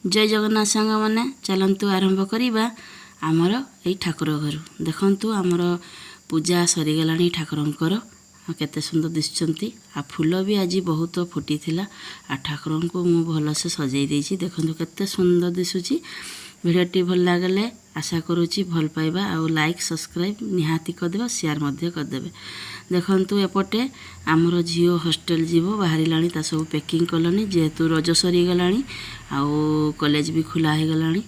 ଜୟ ଜଗନ୍ନାଥ ସାଙ୍ଗମାନେ, ଚାଲନ୍ତୁ ଆରମ୍ଭ କରିବା ଆମର ଏଇ ଠାକୁର ଘରୁ। ଦେଖନ୍ତୁ, ଆମର ପୂଜା ସରିଗଲାଣି ଠାକୁରଙ୍କର। ଆଉ କେତେ ସୁନ୍ଦର ଦିଶୁଛନ୍ତି। ଆଉ ଫୁଲ ବି ଆଜି ବହୁତ ଫୁଟିଥିଲା। ଆଉ ଠାକୁରଙ୍କୁ ମୁଁ ଭଲସେ ସଜେଇ ଦେଇଛି। ଦେଖନ୍ତୁ, କେତେ ସୁନ୍ଦର ଦିଶୁଛି। ଭିଡ଼ିଓଟି ଭଲ ଲାଗିଲେ ଆଶା କରୁଛି ଭଲ ପାଇବା ଆଉ ଲାଇକ୍, ସବସ୍କ୍ରାଇବ୍ ନିହାତି କରିଦେବେ, ସେୟାର ମଧ୍ୟ କରିଦେବେ। ଦେଖନ୍ତୁ, ଏପଟେ ଆମର ଝିଅ ହଷ୍ଟେଲ ଯିବ ବାହାରିଲାଣି, ତା ସବୁ ପ୍ୟାକିଂ କଲାଣି। ଯେହେତୁ ରଜ ସରିଗଲାଣି ଆଉ କଲେଜ ବି ଖୋଲା ହେଇଗଲାଣି।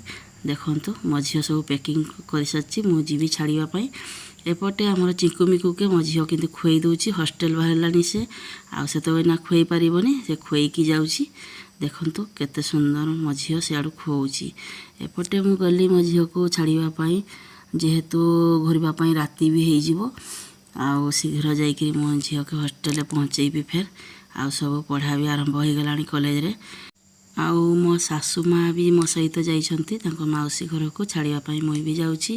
ଦେଖନ୍ତୁ, ମୋ ଝିଅ ସବୁ ପ୍ୟାକିଂ କରିସାରିଛି, ମୁଁ ଯିବି ଛାଡ଼ିବା ପାଇଁ। ଏପଟେ ଆମର ଚିଙ୍କୁ ମିକୁକେ ମୋ ଝିଅ କିନ୍ତୁ ଖୁଆଇ ଦେଉଛି। ହଷ୍ଟେଲ ବାହାରିଲାଣି ସେ, ଆଉ ସେତେବେଳେ ନା ଖୁଆଇ ପାରିବନି, ସେ ଖୁଆଇକି ଯାଉଛି। ଦେଖନ୍ତୁ, କେତେ ସୁନ୍ଦର ମୋ ଝିଅ ସିଆଡ଼ୁ ଖୁଆଉଛି। ଏପଟେ ମୁଁ ଗଲି ମୋ ଝିଅକୁ ଛାଡ଼ିବା ପାଇଁ। ଯେହେତୁ ଘୂରିବା ପାଇଁ ରାତି ବି ହେଇଯିବ, ଆଉ ଶୀଘ୍ର ଯାଇକିରି ମୋ ଝିଅକୁ ହଷ୍ଟେଲରେ ପହଞ୍ଚେଇବି ଫେର୍। ଆଉ ସବୁ ପଢ଼ା ବି ଆରମ୍ଭ ହେଇଗଲାଣି କଲେଜରେ। ଆଉ ମୋ ଶାଶୁ ମା ବି ମୋ ସହିତ ଯାଇଛନ୍ତି ତାଙ୍କ ମାଉସୀ ଘରକୁ ଛାଡ଼ିବା ପାଇଁ। ମୁଇଁ ବି ଯାଉଛି।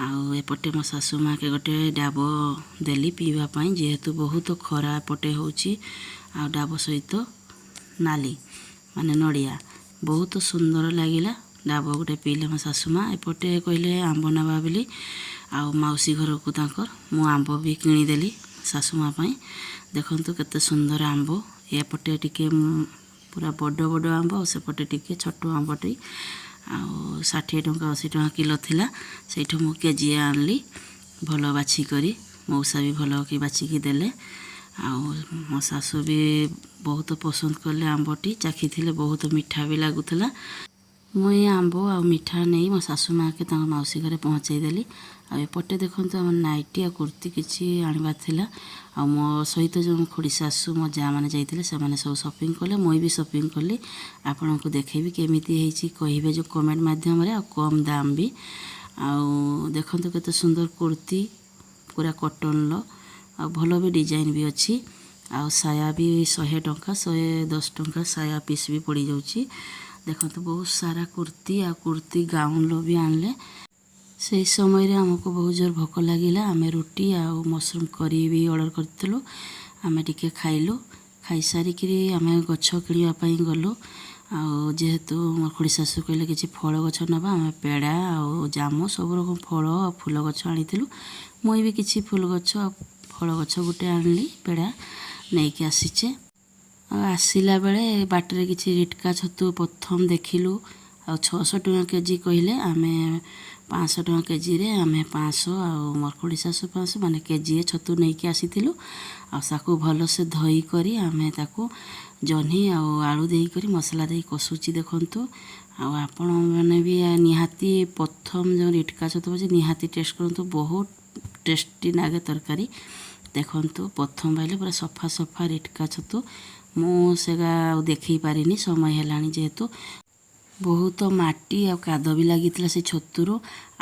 ଆଉ ଏପଟେ ମୋ ଶାଶୁ ମାକେ ଗୋଟେ ଡାବ ଦେଲି ପିଇବା ପାଇଁ, ଯେହେତୁ ବହୁତ ଖରା ଏପଟେ ହେଉଛି। ଆଉ ଡାବ ସହିତ ନାଲି ମାନେ ନଡ଼ିଆ, ବହୁତ ସୁନ୍ଦର ଲାଗିଲା। ଡାବ ଗୋଟେ ପିଇଲେ ମୋ ଶାଶୁ ମା। ଏପଟେ କହିଲେ ଆମ୍ବ ନେବା ବୋଲି ଆଉ ମାଉସୀ ଘରକୁ ତାଙ୍କର। ମୁଁ ଆମ୍ବ ବି କିଣିଦେଲି ଶାଶୁ ମା ପାଇଁ। ଦେଖନ୍ତୁ, କେତେ ସୁନ୍ଦର ଆମ୍ବ। ଏପଟେ ଟିକେ ପୁରା ବଡ଼ ବଡ଼ ଆମ୍ବ ଆଉ ସେପଟେ ଟିକେ ଛୋଟ ଆମ୍ବଟି। ଆଉ 60 ଟଙ୍କା, 80 ଟଙ୍କା କିଲୋ ଥିଲା। ସେଇଠୁ ମୁଁ କେଜିଏ ଆଣିଲି ଭଲ ବାଛିକରି। ମଉସା ବି ଭଲ କି ବାଛିକି ଦେଲେ। ଆଉ ମୋ ଶାଶୁ ବି ବହୁତ ପସନ୍ଦ କଲେ। ଆମ୍ବଟି ଚାଖିଥିଲେ, ବହୁତ ମିଠା ବି ଲାଗୁଥିଲା। ମୁଁ ଏ ଆମ୍ବ ଆଉ ମିଠା ନେଇ ମୋ ଶାଶୁ ମାଆକେ ତାଙ୍କ ମାଉସୀ ଘରେ ପହଞ୍ଚେଇ ଦେଲି। ଆଉ ଏପଟେ ଦେଖନ୍ତୁ, ଆମ ନାଇଟି ଆଉ କୁର୍ତ୍ତି କିଛି ଆଣିବାର ଥିଲା। ଆଉ ମୋ ସହିତ ଯେଉଁ ଖୁଡ଼ି ଶାଶୁ, ମୋ ଯାଆ ମାନେ ଯାଇଥିଲେ, ସେମାନେ ସବୁ ସପିଂ କଲେ। ମୁଇଁ ବି ସପିଂ କଲି। ଆପଣଙ୍କୁ ଦେଖେଇବି, କେମିତି ହେଇଛି କହିବେ ଯେଉଁ କମେଣ୍ଟ ମାଧ୍ୟମରେ। ଆଉ କମ୍ ଦାମ ବି। ଆଉ ଦେଖନ୍ତୁ, କେତେ ସୁନ୍ଦର କୁର୍ତ୍ତି, ପୁରା କଟନର ଆଉ ଭଲ ବି ଡିଜାଇନ୍ ବି ଅଛି। ଆଉ ସାୟା ବି 100 ଟଙ୍କା, 110 ଟଙ୍କା ସାୟା ପିସ୍ ବି ପଡ଼ିଯାଉଛି। ଦେଖନ୍ତୁ, ବହୁତ ସାରା କୁର୍ତ୍ତି ଆଉ କୁର୍ତ୍ତି ଗାଉନର ବି ଆଣିଲେ। ସେଇ ସମୟରେ ଆମକୁ ବହୁତ ଜୋର ଭୋକ ଲାଗିଲା। ଆମେ ରୁଟି ଆଉ ମସରୁମ୍ କରି ବି ଅର୍ଡ଼ର କରିଥିଲୁ। ଆମେ ଟିକେ ଖାଇଲୁ। ଖାଇସାରିକିରି ଆମେ ଗଛ କିଣିବା ପାଇଁ ଗଲୁ। ଆଉ ଯେହେତୁ ମୋ ଖୁଡ଼ି ଶାଶୁ କହିଲେ କିଛି ଫଳ ଗଛ ନେବା, ଆମେ ପେଡ଼ା ଆଉ ଜାମୁ, ସବୁ ରକମ ଫଳ ଆଉ ଫୁଲ ଗଛ ଆଣିଥିଲୁ। ମୁଇଁ ବି କିଛି ଫୁଲ ଗଛ ଆଉ ଫଳ ଗଛ ଗୋଟେ ଆଣିଲି। ପେଡ଼ା ନେଇକି ଆସିଛେ। ଆଉ ଆସିଲା ବେଳେ ବାଟରେ କିଛି ରିଟକା ଛତୁ ପ୍ରଥମ ଦେଖିଲୁ। ଆଉ 600 ଟଙ୍କା କେଜି କହିଲେ। ଆମେ 500 ଟଙ୍କା କେଜିରେ, ଆମେ 500 ଆଉ ମୋର ଖୁଡ଼ି ଶାଶୁ 500, ମାନେ କେଜିଏ ଛତୁ ନେଇକି ଆସିଥିଲୁ। ଆଉ ତାକୁ ଭଲସେ ଧୋଇକରି ଆମେ ତାକୁ ଜହ୍ନି ଆଉ ଆଳୁ ଦେଇକରି ମସଲା ଦେଇ କଷୁଛି, ଦେଖନ୍ତୁ। ଆଉ ଆପଣମାନେ ବି ନିହାତି ପ୍ରଥମ ଯେଉଁ ରିଟକା ଛତୁ ଅଛି, ନିହାତି ଟେଷ୍ଟ କରନ୍ତୁ। ବହୁତ ଟେଷ୍ଟି ଲାଗେ ତରକାରୀ। ଦେଖନ୍ତୁ, ପ୍ରଥମ ପାଇଲେ ପୁରା ସଫା ସଫା ରିଟକା ଛତୁ। ମୁଁ ସେଗା ଆଉ ଦେଖେଇ ପାରିନି, ସମୟ ହେଲାଣି ଯେହେତୁ। ବହୁତ ମାଟି ଆଉ କାଦ ବି ଲାଗିଥିଲା ସେ ଛତୁରୁ।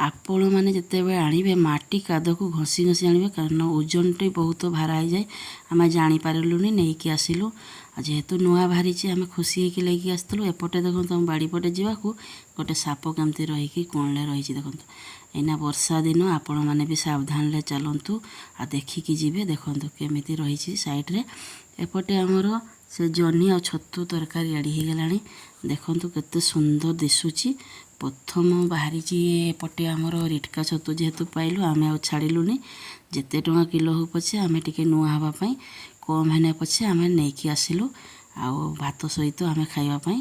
ଆପଣମାନେ ଯେତେବେଳେ ଆଣିବେ, ମାଟି କାଦକୁ ଘଷି ଘଷି ଆଣିବେ, କାରଣ ଓଜନଟି ବହୁତ ଭାରା ହେଇଯାଏ। ଆମେ ଜାଣିପାରିଲୁନି, ନେଇକି ଆସିଲୁ। ଆଉ ଯେହେତୁ ନୂଆ ବାହାରିଛି, ଆମେ ଖୁସି ହେଇକି ନେଇକି ଆସିଥିଲୁ। ଏପଟେ ଦେଖନ୍ତୁ, ଆମ ବାଡ଼ି ପଟେ ଯିବାକୁ ଗୋଟେ ସାପ କେମିତି ରହିକି କଣରେ ରହିଛି, ଦେଖନ୍ତୁ। ଏଇନା ବର୍ଷା ଦିନ, ଆପଣମାନେ ବି ସାବଧାନରେ ଚାଲନ୍ତୁ ଆଉ ଦେଖିକି ଯିବେ। ଦେଖନ୍ତୁ, କେମିତି ରହିଛି ସାଇଡ଼ରେ। ଏପଟେ ଆମର ସେ ଜହ୍ନି ଆଉ ଛତୁ ତରକାରୀ ରେଡ଼ି ହେଇଗଲାଣି। ଦେଖନ୍ତୁ, କେତେ ସୁନ୍ଦର ଦିଶୁଛି। ପ୍ରଥମ ବାହାରିଛି ଏପଟେ ଆମର ରିଟକା ଛତୁ। ଯେହେତୁ ପାଇଲୁ, ଆମେ ଆଉ ଛାଡ଼ିଲୁନି। ଯେତେ ଟଙ୍କା କିଲୋ ହଉ ପଛେ, ଆମେ ଟିକେ ନୂଆ ହେବା ପାଇଁ କମ୍ ହେନେ ପଛେ ଆମେ ନେଇକି ଆସିଲୁ। ଆଉ ଭାତ ସହିତ ଆମେ ଖାଇବା ପାଇଁ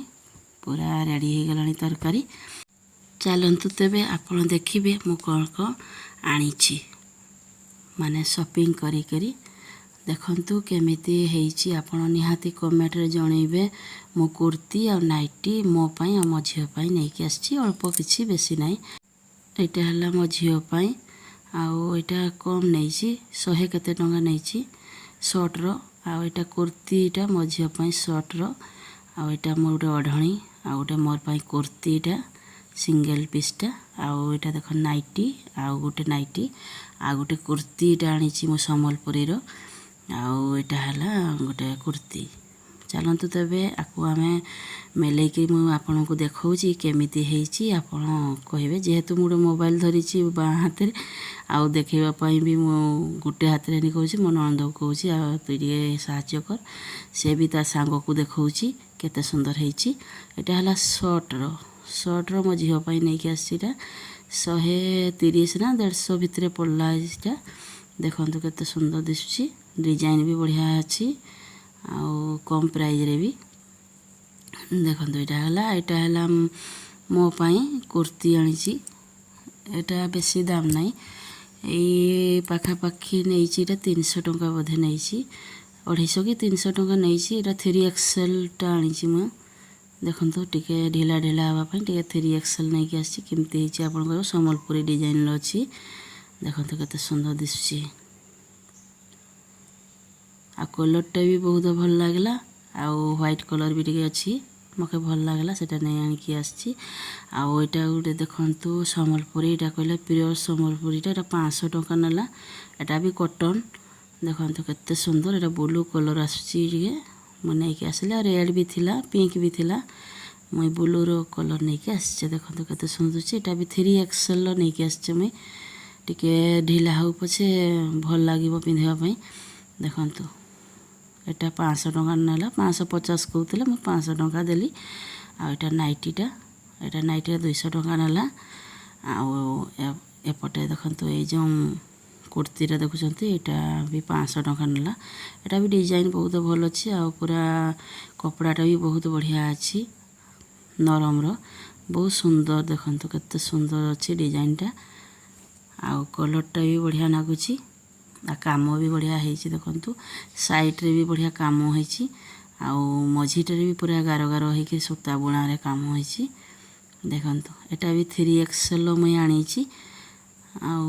ପୁରା ରେଡ଼ି ହେଇଗଲାଣି ତରକାରୀ। ଚାଲନ୍ତୁ ତେବେ, ଆପଣ ଦେଖିବେ ମୁଁ କ'ଣ କ'ଣ ଆଣିଛି, ମାନେ ସପିଂ କରି କରି। ଦେଖନ୍ତୁ, କେମିତି ହେଇଛି ଆପଣ ନିହାତି କମେଣ୍ଟରେ ଜଣେଇବେ। ମୁଁ କୁର୍ତ୍ତି ଆଉ ନାଇଟି ମୋ ପାଇଁ ଆଉ ମୋ ଝିଅ ପାଇଁ ନେଇକି ଆସିଛି, ଅଳ୍ପ କିଛି, ବେଶୀ ନାହିଁ। ଏଇଟା ହେଲା ମୋ ଝିଅ ପାଇଁ। ଆଉ ଏଇଟା କମ୍ ନେଇଛି, ଶହେ କେତେ ଟଙ୍କା ନେଇଛି ସର୍ଟର। ଆଉ ଏଇଟା କୁର୍ତ୍ତିଟା ମୋ ଝିଅ ପାଇଁ ସର୍ଟର। ଆଉ ଏଇଟା ମୋର ଗୋଟେ ଓଢ଼ଣୀ। ଆଉ ଗୋଟେ ମୋର ପାଇଁ କୁର୍ତ୍ତିଟା ସିଙ୍ଗଲ ପିସ୍ଟା। ଆଉ ଏଇଟା ଦେଖ ନାଇଟି, ଆଉ ଗୋଟେ ନାଇଟି, ଆଉ ଗୋଟେ କୁର୍ତ୍ତିଟା ଆଣିଛି ମୁଁ ସମ୍ବଲପୁରୀର। ଆଉ ଏଇଟା ହେଲା ଗୋଟେ କୁର୍ତ୍ତି। ଚାଲନ୍ତୁ ତେବେ, ଆକୁ ଆମେ ମେଲେଇକି ମୁଁ ଆପଣଙ୍କୁ ଦେଖାଉଛି, କେମିତି ହେଇଛି ଆପଣ କହିବେ। ଯେହେତୁ ମୁଁ ଗୋଟେ ମୋବାଇଲ ଧରିଛି ବାଁ ହାତରେ, ଆଉ ଦେଖେଇବା ପାଇଁ ବି ମୁଁ ଗୋଟେ ହାତରେ କହୁଛି। ମୋ ନଣନ୍ଦକୁ କହୁଛି, ଆଉ ତୁ ଟିକେ ସାହାଯ୍ୟ କର। ସେ ବି ତା ସାଙ୍ଗକୁ ଦେଖାଉଛି। କେତେ ସୁନ୍ଦର ହେଇଛି। ଏଇଟା ହେଲା ସର୍ଟର, ସର୍ଟର ମୋ ଝିଅ ପାଇଁ ନେଇକି ଆସିଛି। ଏଇଟା 130 ନା 150 ଭିତରେ ପଡ଼ିଲା ଏଇଟା। ଦେଖନ୍ତୁ କେତେ ସୁନ୍ଦର ଦିଶୁଛି, ଡିଜାଇନ୍ ବି ବଢ଼ିଆ ଅଛି ଆଉ କମ୍ ପ୍ରାଇଜ୍ରେ ବି। ଦେଖନ୍ତୁ, ଏଇଟା ହେଲା ମୋ ପାଇଁ କୁର୍ତ୍ତି ଆଣିଛି। ଏଇଟା ବେଶୀ ଦାମ ନାହିଁ, ଏଇ ପାଖାପାଖି ନେଇଛି। ଏଇଟା 300 ଟଙ୍କା ବୋଧେ ନେଇଛି, 250 କି 300 ଟଙ୍କା ନେଇଛି। ଏଇଟା ଥ୍ରୀ ଏକ୍ସେଲ୍ଟା ଆଣିଛି ମୁଁ। ଦେଖନ୍ତୁ, ଟିକେ ଢିଲା ଢିଲା ହେବା ପାଇଁ ଟିକେ ଥ୍ରୀ ଏକ୍ସେଲ୍ ନେଇକି ଆସିଛି। କେମିତି ହେଇଛି ଆପଣଙ୍କର? ସମ୍ବଲପୁରୀ ଡିଜାଇନ୍ର ଅଛି। ଦେଖନ୍ତୁ କେତେ ସୁନ୍ଦର ଦିଶୁଛି ଆଉ କଲର୍ଟା ବି ବହୁତ ଭଲ ଲାଗିଲା ଆଉ ହ୍ୱାଇଟ୍ କଲର୍ ବି ଟିକେ ଅଛି। ମୋତେ ଭଲ ଲାଗିଲା, ସେଇଟା ନେଇ ଆଣିକି ଆସିଛି। ଆଉ ଏଇଟା ଗୋଟେ ଦେଖନ୍ତୁ, ସମ୍ବଲପୁରୀ। ଏଇଟା କହିଲେ ପିଓର ସମ୍ବଲପୁରୀଟା। ଏଇଟା 500 ଟଙ୍କା ନେଲା। ଏଇଟା ବି କଟନ୍। ଦେଖନ୍ତୁ କେତେ ସୁନ୍ଦର। ଏଇଟା ବ୍ଲୁ କଲର୍ ଆସୁଛି ଟିକେ। ମୁଁ ନେଇକି ଆସିଲି ଆଉ ରେଡ଼୍ ବି ଥିଲା, ପିଙ୍କ ବି ଥିଲା। ମୁଁ ଏ ବ୍ଲୁର କଲର୍ ନେଇକି ଆସିଛି। ଦେଖନ୍ତୁ କେତେ ସୁନ୍ଦର ଅଛି। ଏଇଟା ବି ଥ୍ରୀ ଏକ୍ସେଲ୍ର ନେଇକି ଆସିଛି ମୁଇଁ। ଟିକେ ଢିଲା ହଉ ପଛେ ଭଲ ଲାଗିବ ପିନ୍ଧିବା ପାଇଁ। ଦେଖନ୍ତୁ, ଏଇଟା 500 ଟଙ୍କା ନେଲା। 550 କହୁଥିଲେ, ମୁଁ 500 ଟଙ୍କା ଦେଲି। ଆଉ ଏଇଟା ନାଇଟିଟା, ଏଇଟା ନାଇଟିଟା 200 ଟଙ୍କା ନେଲା। ଆଉ ଏପଟେ ଦେଖନ୍ତୁ, ଏଇ ଯେଉଁ କୁର୍ତ୍ତୀଟା ଦେଖୁଛନ୍ତି, ଏଇଟା ବି 500 ଟଙ୍କା ନେଲା। ଏଇଟା ବି ଡିଜାଇନ୍ ବହୁତ ଭଲ ଅଛି ଆଉ ପୁରା କପଡ଼ାଟା ବି ବହୁତ ବଢ଼ିଆ ଅଛି, ନରମର, ବହୁତ ସୁନ୍ଦର। ଦେଖନ୍ତୁ କେତେ ସୁନ୍ଦର ଅଛି ଡିଜାଇନଟା ଆଉ କଲର୍ଟା ବି ବଢ଼ିଆ ଲାଗୁଛି ଆଉ କାମ ବି ବଢ଼ିଆ ହେଇଛି। ଦେଖନ୍ତୁ, ସାଇଡ଼୍ରେ ବି ବଢ଼ିଆ କାମ ହେଇଛି ଆଉ ମଝିଟାରେ ବି ପୁରା ଗାର ଗାର ହେଇକି ସୂତା ବୁଣାରେ କାମ ହେଇଛି। ଦେଖନ୍ତୁ, ଏଇଟା ବି ଥ୍ରୀ ଏକ୍ସେଲ୍ର ମୁଇଁ ଆଣିଛି ଆଉ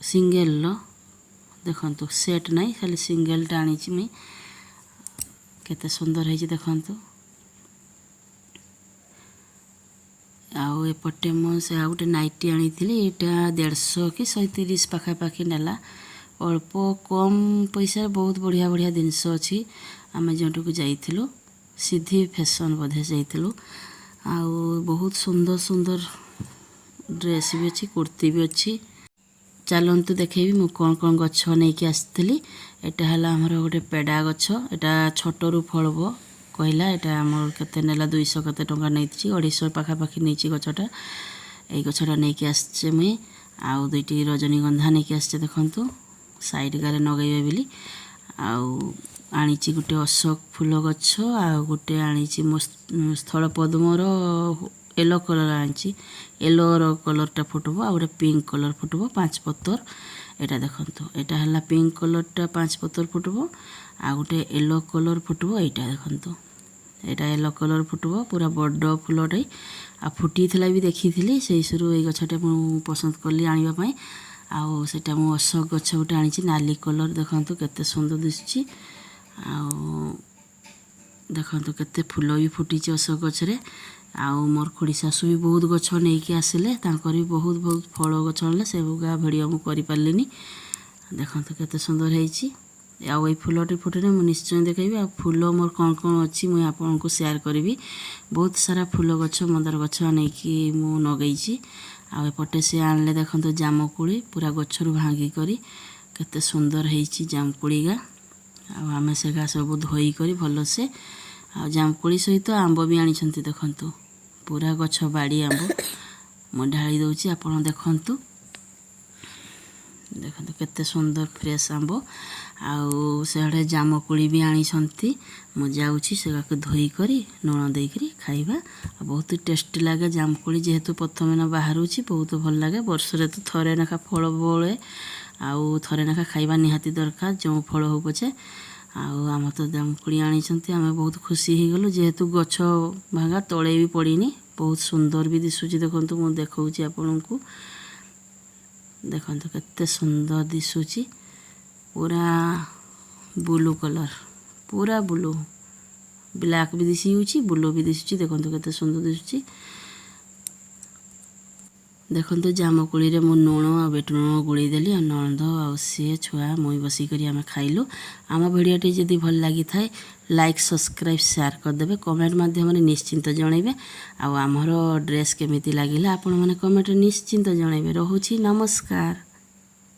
ସିଙ୍ଗେଲର। ଦେଖନ୍ତୁ, ସେଟ୍ ନାହିଁ, ଖାଲି ସିଙ୍ଗେଲଟା ଆଣିଛି ମୁଇଁ। କେତେ ସୁନ୍ଦର ହେଇଛି ଦେଖନ୍ତୁ। ଆଉ ଏପଟେ ମୁଁ ସେ ଆଉ ଗୋଟେ ନାଇଟି ଆଣିଥିଲି। ଏଇଟା 150 କି 130 ପାଖାପାଖି ନେଲା। ଅଳ୍ପ କମ୍ ପଇସାରେ ବହୁତ ବଢ଼ିଆ ବଢ଼ିଆ ଜିନିଷ ଅଛି। ଆମେ ଯେଉଁଠିକୁ ଯାଇଥିଲୁ, ସିଦ୍ଧି ଫ୍ୟାସନ୍ ବୋଧେ ଯାଇଥିଲୁ, ଆଉ ବହୁତ ସୁନ୍ଦର ସୁନ୍ଦର ଡ୍ରେସ୍ ବି ଅଛି, କୁର୍ତ୍ତି ବି ଅଛି। ଚାଲନ୍ତୁ ଦେଖେଇବି ମୁଁ କ'ଣ କ'ଣ ଗଛ ନେଇକି ଆସିଥିଲି। ଏଇଟା ହେଲା ଆମର ଗୋଟେ ପେଡ଼ା ଗଛ। ଏଇଟା ଛୋଟରୁ ଫଳିବ କହିଲା। ଏଇଟା ଆମର କେତେ ନେଲା? 200 କେତେ ଟଙ୍କା ନେଇଛି, 250 ପାଖାପାଖି ନେଇଛି ଗଛଟା। ଏଇ ଗଛଟା ନେଇକି ଆସିଛି ମୁଇଁ। ଆଉ ଦୁଇଟି ରଜନୀଗନ୍ଧା ନେଇକି ଆସିଛି, ଦେଖନ୍ତୁ, ସାଇଡ଼୍ ଗାରେ ଲଗେଇବେ ବୋଲି। ଆଉ ଆଣିଛି ଗୋଟେ ଅଶୋକ ଫୁଲ ଗଛ ଆଉ ଗୋଟେ ଆଣିଛି ମୋ ସ୍ଥଳ ପଦ୍ମର ୟେଲୋ କଲର୍ ଆଣିଛି। ୟେଲୋର କଲର୍ଟା ଫୁଟିବ ଆଉ ଗୋଟେ ପିଙ୍କ କଲର୍ ଫୁଟିବ, ପାଞ୍ଚ ପତର। ଏଇଟା ଦେଖନ୍ତୁ, ଏଇଟା ହେଲା ପିଙ୍କ କଲର୍ଟା, ପାଞ୍ଚ ପତର ଫୁଟିବ ଆଉ ଗୋଟେ ୟେଲୋ କଲର୍ ଫୁଟିବ। ଏଇଟା ଦେଖନ୍ତୁ, ଏଇଟା ୟେଲୋ କଲର୍ ଫୁଟିବ, ପୁରା ବଡ଼ ଫୁଲଟେ ଆଉ ଫୁଟିଥିଲା ବି ଦେଖିଥିଲି। ସେଇଥିରୁ ଏଇ ଗଛଟା ମୁଁ ପସନ୍ଦ କଲି ଆଣିବା ପାଇଁ। ଆଉ ସେଇଟା ମୁଁ ଅଶୋକ ଗଛ ଗୋଟେ ଆଣିଛି, ନାଲି କଲର୍। ଦେଖନ୍ତୁ କେତେ ସୁନ୍ଦର ଦିଶୁଛି ଆଉ ଦେଖନ୍ତୁ କେତେ ଫୁଲ ବି ଫୁଟିଛି ଅଶୋକ ଗଛରେ। ଆଉ ମୋର ଖୁଡ଼ି ଶାଶୁ ବି ବହୁତ ଗଛ ନେଇକି ଆସିଲେ। ତାଙ୍କର ବି ବହୁତ ବହୁତ ଫଳ ଗଛ ଆଣିଲେ। ସେଗୁଡ଼ା ଭିଡ଼ିଓ ମୁଁ କରିପାରିଲିନି। ଦେଖନ୍ତୁ କେତେ ସୁନ୍ଦର ହେଇଛି। ଆଉ ଏଇ ଫୁଲଟି ଫୁଟିଲେ ମୁଁ ନିଶ୍ଚୟ ଦେଖେଇବି। ଆଉ ଫୁଲ ମୋର କ'ଣ କ'ଣ ଅଛି, ମୁଁ ଆପଣଙ୍କୁ ସେୟାର କରିବି। ବହୁତ ସାରା ଫୁଲ ଗଛ, ମନ୍ଦାର ଗଛ ନେଇକି ମୁଁ ଲଗେଇଛି। ଆଉ ଏପଟେ ସେ ଆଣିଲେ, ଦେଖନ୍ତୁ, ଜାମୁକୋଳି ପୁରା ଗଛରୁ ଭାଙ୍ଗି କରି। କେତେ ସୁନ୍ଦର ହେଇଛି ଜାମୁକୋଳିଗା। ଆଉ ଆମେ ସେଗା ସବୁ ଧୋଇକରି ଭଲସେ, ଆଉ ଜାମୁକୋଳି ସହିତ ଆମ୍ବ ବି ଆଣିଛନ୍ତି। ଦେଖନ୍ତୁ, ପୁରା ଗଛ ବାଡ଼ି ଆମ୍ବ। ମୁଁ ଢାଳି ଦେଉଛି, ଆପଣ ଦେଖନ୍ତୁ। ଦେଖନ୍ତୁ କେତେ ସୁନ୍ଦର ଫ୍ରେଶ୍ ଆମ୍ବ। ଆଉ ସିଆଡ଼େ ଜାମୁକୋଳି ବି ଆଣିଛନ୍ତି। ମୁଁ ଯାଉଛି ସେଗାକୁ ଧୋଇକରି ଲୁଣ ଦେଇକରି ଖାଇବା ଆଉ ବହୁତ ଟେଷ୍ଟି ଲାଗେ। ଜାମୁକୋଳି ଯେହେତୁ ପ୍ରଥମେ ନା ବାହାରୁଛି, ବହୁତ ଭଲ ଲାଗେ। ବର୍ଷରେ ତ ଥରେ ଲେଖା ଫଳ ବଳେ ଆଉ ଥରେ ଲେଖା ଖାଇବା ନିହାତି ଦରକାର, ଯେଉଁ ଫଳ ହଉ ପଛେ। ଆଉ ଆମର ତ ଜାମୁକୋଳି ଆଣିଛନ୍ତି, ଆମେ ବହୁତ ଖୁସି ହେଇଗଲୁ। ଯେହେତୁ ଗଛ ଭାଙ୍ଗା, ତଳେ ବି ପଡ଼ିନି, ବହୁତ ସୁନ୍ଦର ବି ଦିଶୁଛି। ଦେଖନ୍ତୁ, ମୁଁ ଦେଖାଉଛି ଆପଣଙ୍କୁ। ଦେଖନ୍ତୁ କେତେ ସୁନ୍ଦର ଦିଶୁଛି, ପୁରା ବ୍ଲୁ କଲର୍, ପୁରା ବ୍ଲୁ, ବ୍ଲାକ୍ ବି ଦିଶି ହେଉଛି, ବ୍ଲୁ ବି ଦିଶୁଛି। ଦେଖନ୍ତୁ କେତେ ସୁନ୍ଦର ଦିଶୁଛି। ଦେଖନ୍ତୁ, ଜାମୁକୋଳିରେ ମୁଁ ଲୁଣ ଆଉ ବିଟ ଲୁଣ ଗୋଳେଇ ଦେଲି ଆଉ ନଣନ୍ଦ ଆଉ ସିଏ, ଛୁଆ, ମୁଇଁ ବସିକରି ଆମେ ଖାଇଲୁ। ଆମ ଭିଡ଼ିଓଟି ଯଦି ଭଲ ଲାଗିଥାଏ, ଲାଇକ୍, ସବସ୍କ୍ରାଇବ୍, ସେୟାର କରିଦେବେ। କମେଣ୍ଟ ମାଧ୍ୟମରେ ନିଶ୍ଚିନ୍ତ ଜଣାଇବେ। ଆଉ ଆମର ଡ୍ରେସ୍ କେମିତି ଲାଗିଲା, ଆପଣମାନେ କମେଣ୍ଟରେ ନିଶ୍ଚିନ୍ତ ଜଣାଇବେ। ରହୁଛି, ନମସ୍କାର।